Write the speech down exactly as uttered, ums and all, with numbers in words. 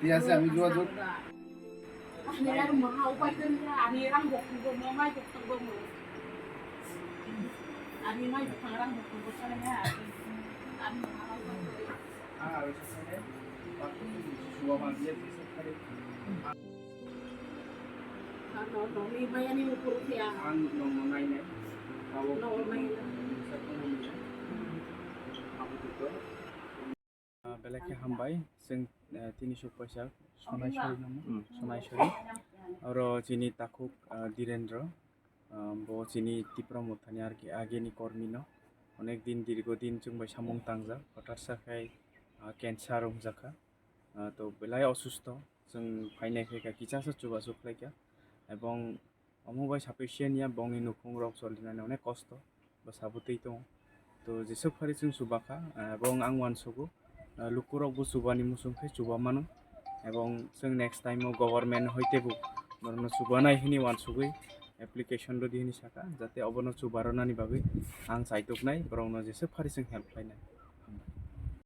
Dia sih, kami juga tuh. Ani rang maha upai kan ya, ani rang bok tunggu, mau mai bok tunggu mau. Ani mai bok tang rang bok tunggu sana ya. Ani maha upai kan. Ah, harus sana. Waktu suwa mandia bisa kali. Ano, no, ni mai ani ukur ya. Ang no, no, nai, nai. Tawo. No, nai, nai. Bisa pun ini. Aku tuh. Ah, belai khe hambai, chwng, eh, tini suk paisa Sonaiswari namo, Sonaiswari. Oro chini takhuk, ah, Direndra, ah, bo chini Tipra Mothani ar ki ageni kormi no. Onek din, dirgo din chwng bai samung tangjak, hothat sa khai, ah, cancer wngjakha. Ah, to belai osusto, chwng phainai khe kisa sa chubachu khlaikha. Ebong Omo bai sufficient ya, bongni nukhung rok cholinani onek kosto, bwsa bwtwi tongo. To jeswk phari chwng chubakha, ah, ebong ang uansugo, ah, lukurok bo chubani muchung khe chuba mano. Ebong chwng next time o government hoi teibo norokno chubanai hwnwi uansugwi application rwdi hwnwi sakha, jate obono chuba rwnani bagwi ang chaituknai, borokno jeswk phari chwng help khlainai.